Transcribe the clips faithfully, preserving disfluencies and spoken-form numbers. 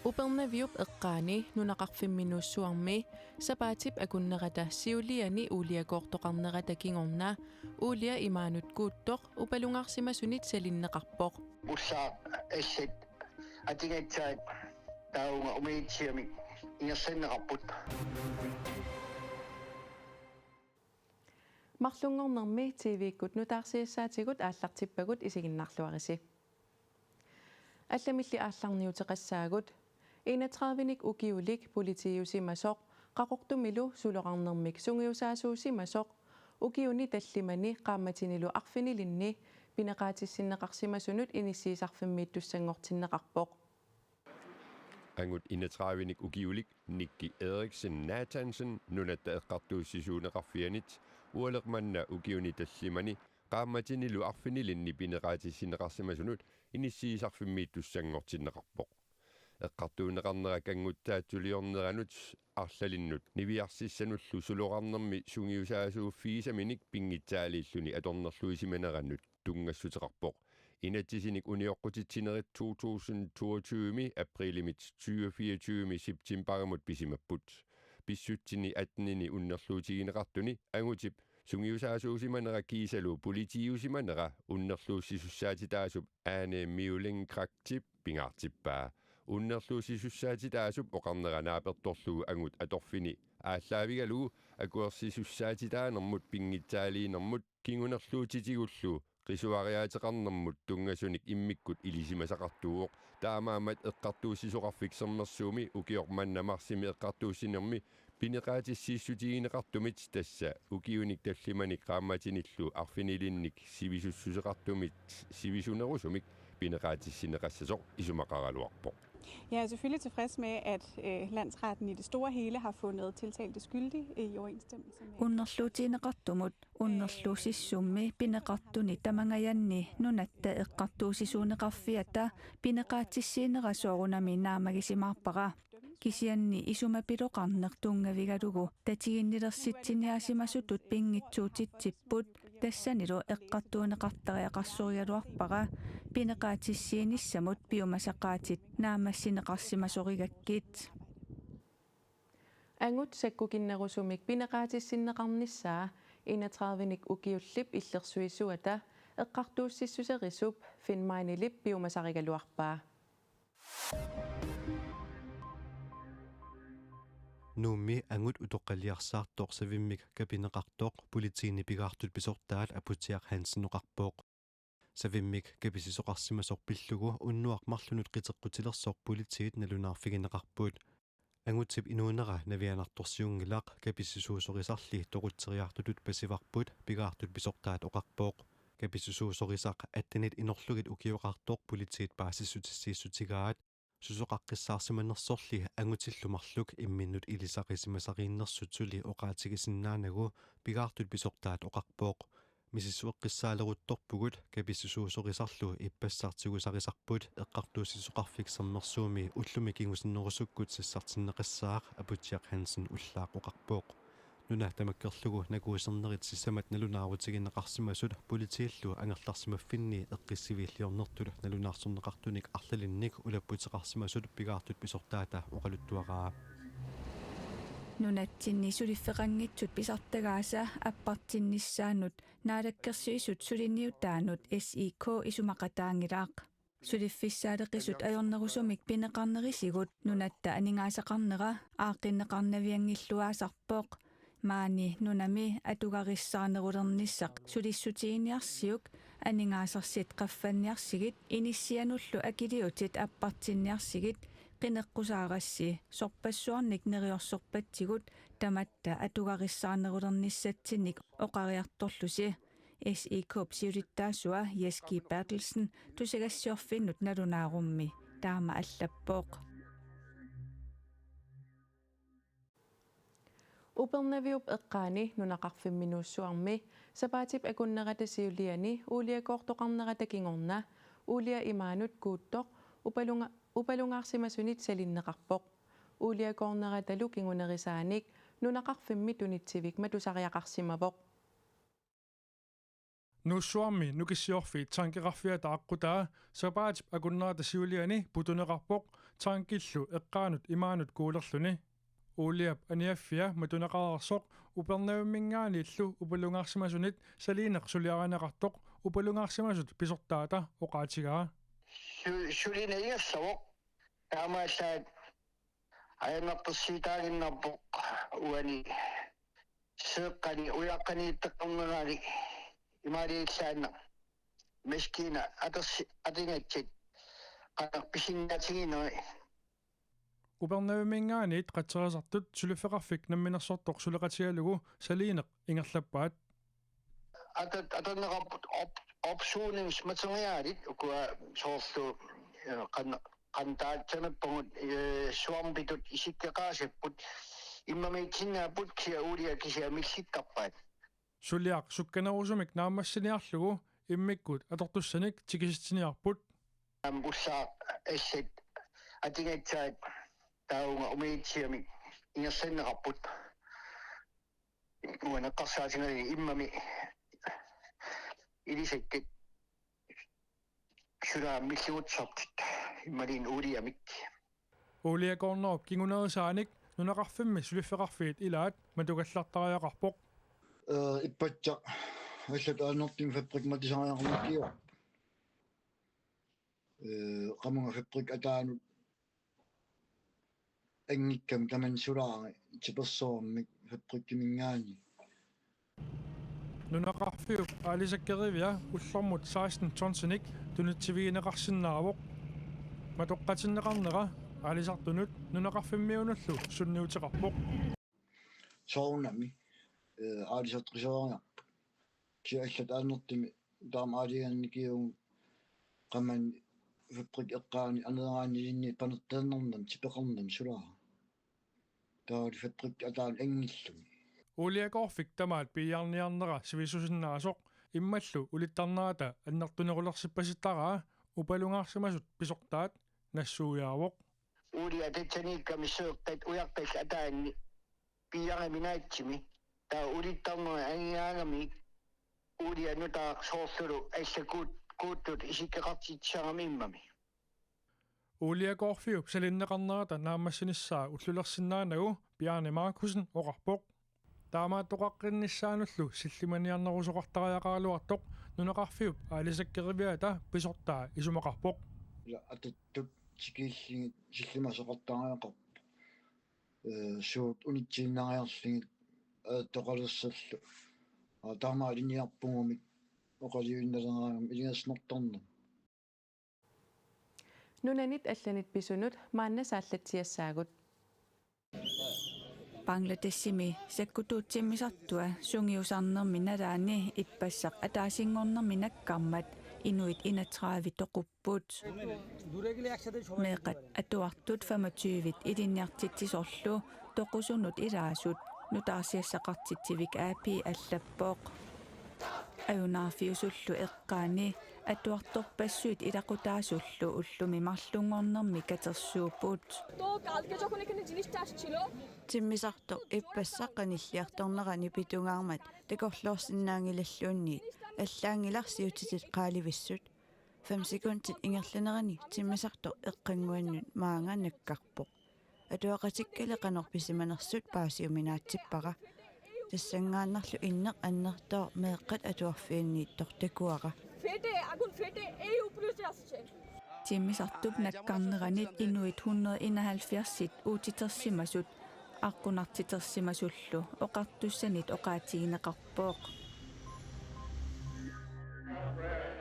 Upernaviup eqqaani nunaqarfimmi Nuussuarmi sapaatip akunnerata siuliani uuliakoortoqarnerata kingorna uulia imaanut Kuuttoq upalungaarsimasunit salinneqarpoq. Ullaaq assit atugassat taavunga umiatsiamik ingerlanneqarput. Marlunngornermi T V-kkut nutaarsiassaatigut aallartippagut, isiginnaarluarisi. Allamilli aallarniuteqassaagut. Enogtredivenik ukiulik politiiusimasoq Qaqortumilu suloqarnermik sungiusaasuusimasoq ukiuni tallimani qaammatinilu arfinilinni pineqaatissinneqarsimasunut inissiisarfimmiittussanngortinneqarpoq. Angut enogtredivenik ukiulik Nikki Eriksen Nathansen Nunatta Eqqartuussisuuneqarfianit ualeq manna ukiuni tallimani qaammatinilu arfinilinni pineqaatissinneqarsimasunut inissiisarfimmiittussanngortinneqarpoq. Eqqartuunneqarnera kanngutsaatsuliorneranut arlalinnut niviarsissanullu suloqarnermi sungiusaasuuffigisaminik pinngitsaaliilluni atornerluisimanerannut tunngassuteqarpoq. Inatsisinik unioqqutitsinerit to tusind toogtyve-mi aprilimit tyve fireogtyve-mi septemberimut pisimapput. Pissutsinni attenini unnerluutigineqartuni angutip sungiusaasuusimanera kiisalu politiiusimanera unnerluussisussaatitaasup Ane Miuling Kraktip pingaartippaa. Unnerluussisussaatitaasup oqarnera naapertorlugu angut atorfini aallaavigalugu akuersisussaatitaanermut pinngitsaaliinermut kingunerluutitigullu qisuariaateqarnermut tunngasunik immikkut ilisimasaqartuuvoq. Taamaammat Eqqartuussisoqarfik Sermersuumi ukioq manna marsimi eqqartuussinermi pineqaatissiissutigineqartumit, tassa ukiunik tallimanik qaammatinillu arfinilinnik sivisussuseqartumit sivisunerusumik pineqaatissinneqassasoq, isumaqaraluarpoq. Jeg er selvfølgelig tilfreds med, at øh, landsretten i det store hele har fundet tiltalte skyldig øh, i overensstemmelse med... Unnerluutigineqartumut unnerluussissummi pineqartuni tamangajanni Nunatta Eqqartuussisuuneqarfiata pineqaatissiinera soorunami naammagisimaarpara. Kisianni isumapiloqarneq tunngavigalugu tatiginnilersitsiniaasimasutut pinngitsuutitsipput, tassanilu eqqartuunneqartariaqarsorigaluarpara pineqaatissiinissamut piumasaqaatit naammassineqarsimasorigakkit. Angut sakkukinnerusumik pineqaatissinneqarnissaa enogtredivenik ukiullip illersuisuata eqqartuussissuserisup Finn Meinelip piumasarigaluarpaa. Nuummi angut utoqqaliarsaartoq savimmik kapineqartoq politiini pigaartut pisortaat Aputsiaq Hansen oqarpoq. Savimmik kapissisoqarsimasoq pillugu unnuaq marlunut qiteqqutilersoq politiit nalunaarfigineqarput. Angutip inuunera navianartorsiunngilaq, kapissisuusorisarli toqutseriartutut pasivarput, pigaartut pisortaat oqarpoq. Kapissisuusorisaq attenit inorlugit ukioqartoq politiit paasissutissiissutigaat. Susoqaqqissaarsimanersorli angutillu marluk imminnut ilisarisimasariinnersut suli oqaatigisinnaanagu pigaartut pisortaat oqarpoq. Misissueqqissaaleruttorpugut, kapissisuusorisarlu ippassaq tigusarisarput Eqqartuussisoqarfik Sermersuumi ullumi kingusinnerusukkut sassartinneqassaaq, Aputsiaq Hansen ullaaq oqarpoq. Nuna tamakkerlugu nakuusernerit sisamat nalunaarutigineqarsimasut politiillu angerlarsimaffinni eqqissiviilliornertut nalunaarsorneqartunik arlalinnik ulapputeqarsimasut pigaartut pisortaata oqaluttuaraa. Nunatsinni suliffeqanngitsut pisartagaasa appartinnissaanut Naalakkersuisut suliniutaanut S I K isumaqataanngilaq. Suliffissaaleqisut ajornerusumik pineqarnerisigut nunatta aningaasaqarnera aaqqinneqarnavianngilluinnassaaq. Maani nunami atugarissaarnerulernissaq sulissutiginiarsiuk aningaasarsarsiit qaffanniarsigit inissianullu akiliutit appartinniarsigit qineqqusaarassi, sorpassuarnik neriorsorpatsigut tamatta atugarissaarnerulernissatsinnik oqariartorlusi. S I K-p siulittaasua Jess G. Berthelsen tusagassiorfinnut nalunaarummi taama allappoq. Upernaviup eqqaani nunaqarfimmi Nuussuarmi sapaatip akunnerata siuliani uuliakoortoqarnerata kingorna uulia imaanut Kuuttoq upalunga-, upalungaarsimasunit salinneqarpoq. Uuliakoorneratalu kingunerisaanik nunaqarfimmi tunitsivik matusariaqarsimavoq. Nuussuarmi Nukissiorfiit tankeqarfiata aqqutaa sapaatip akunnerata siuliani putuneqarpoq tankillu eqqaanut imaanut kuulerluni. Uuliap aniaffia matuneqareersoq Upernavimminngaanniillu upalungaarsimasunit saliineq suliarineqartoq upalungaarsimasut pisortaata oqaatigaa. Su-, sulineq ingerlavoq. Taamaallaat ajornartorsiutaaginnarpoq uani seeqqani ujaqqaniittoqarnerani imaaliillaannaq maskiina atorsi-, atugassat qanoq pisinnaatigineri. Upernavimminngaanniit qatserisartut suliffeqarfik namminersortoq suleqatigalugu saliineq ingerlappaat. Atat-, atorneqarput op-, opsugningsmaterialit ukua soorlu, eh, qan-, qantaatsanerpagut, eh, svampitut isikkoqaasipput immamiitsinnaapput kisianni uulia kisianni millittarpaat. Suliaq sukkanerusumik naammassiniarlugu immikkut atortussanik tikisitsiniarput. Aamma ullaaq allat atugassaat taavunga umiatsiamik ingerlanneqarput. Uanga eqqarsaatigalugu immami ilisakkat sulaammi milligutsartut immaliin uuliamik. Uulia Kornerup kingunerisaanik nunaqarfimmi suliffeqarfiit ilaat matugallartariaqarpoq. Eh, ippassaq allat ajornartumik fabrikkimik matusariaqarnikkut. Eh, qamunga fabrikkip ataanut angikkami tamanna sulaari tipersoormik fabrikkiminngaanniit. Nunaqarfiup aalisakkeriviat ullormut seksten tonsinik tunitsivigineqarsinnaavoq. Matoqqatinneqarnera aalisartunut nunaqarfimmiunullu sunniuteqarpoq. Soorunami, eh, aalisartoqisoriarpoq. Kisianni allat ajornartumik taama aalajangernikkut qamani fabrikkip eqqaani aneeraannilinni panerteernermik tipeqarnani sulaari. Taava fabrikkip ataanut anngilluni. Uuliakoorfik tamaat piiarniarnera sivissusinnaasoq immallu ulittarnerata annertunerulersippasittaraa upalungaarsimasut pisortaat nassuiaavoq. Uulia tassaniikkami seeqqat ujaqqallu ataanni piiarami naatsumik. Taava ulittarnera angigaangami uulia nutaaq soorlulu allat kuut-, kuuttut isikkoqartitsisarami immami. Uuliakoorfiup salinneqarnerata naammassinissaa ullulersinnaanagu Bjarne Markussen oqarpoq. Taamaattoqaqqinnissaanullu sillimaniarnerusoqartariaqaraluartoq nunaqarfiup aalisakkeriviata pisortaa isumaqarpoq. Ila atattut tikillugit sillimasoqartariaqarpoq. Eh, suut unitsiinnariarlugit, eh, toqalersorlu. Aa, taamaaliorniarpugumik oqaluinnaleraangama ilungersunartarnermik. Nunanit allanit pisunut maanna saallatsiassaagut. Bangladeshimi sakkutuut timmisartua sungiusarnermi nalaani ippassaq ataasinngornermi nakkarmat inuit enogtredive toqupput. Meeqqat atuartut femogtyve ilinniartitsisorlu toqusunut ilaasut nutaarsiassaqartitsivik A P allappoq. Ajunaarfiusullu eqqaani atuartorpassuit ilaqutaasullu ullumi marlunngornermi katersuupput. তো কালকে যখন এখানে জিনিসটা আসছিল, Timmisartoq ippassaq qanilliartornerani pitungaarmat takorloorsinnaanngilalluunniit allaanngilaq siutitit qaalivissut. Fem sekundit ingerlanerini timmisartoq eqqannguannut maanga nakkarpoq. Atuaqatikkali qanoq pisimanersut paasiuminaatsippara. Tassanngaannarlu inneq annertooq meeqqat atuarfianniittoq takuara. ফেটে, আগুন ফেটে এই উপরে উঠে আসছে। Timmisartup nakkarneranit inuit hundrede enoghalvfjerdsit uutitersimasut aqqunartitersimasullu oqartussanit oqaatigineqarpoq.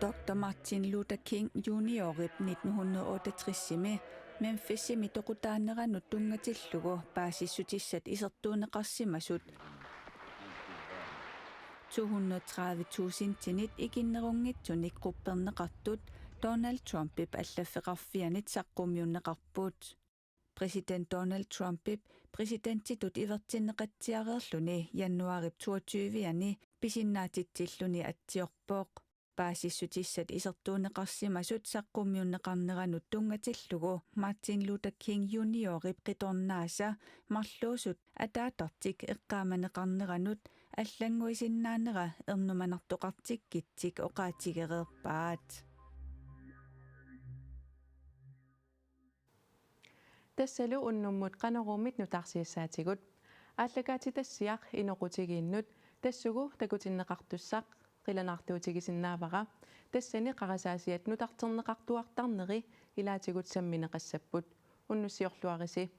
Doktor Martin Luther King Juniorip nitten hundrede otteogtresimi Memphisimi toqutaaneranut tunngatillugu paasissutissat isertuunneqarsimasut to hundrede tredive tusindinit ikinnerunngitsunik qupperneqartut Donald Trumpip allaffeqarfianit saqqummiunneqarput. Præsident Donald Trumpip præsidentitut ivertinneqatsiareerluni januaarip toogtyve-ani pisinnaatitsilluni atsiorpoq. Paasissutissat isertuunneqarsimasut saqqummiunneqarneranut tunngatillugu Martin Luther King Juniorip qitornaasa marluusut ataatartik eqqaamaneqarneranut allannguisinnaanera ernumanartoqartikkitsik oqaatigereerpaat. Tassalu unnummut Qanoruumit nutaarsiassaatigut. Aallakaatitassiaq inoqutigiinnut tassugu takutinneqartussaq qilanaartuutigisinnaavara. Tassani qarasaasiat nutarterneqartuartarneri ilaatigut sammineqassapput. Unnussiorluarisi.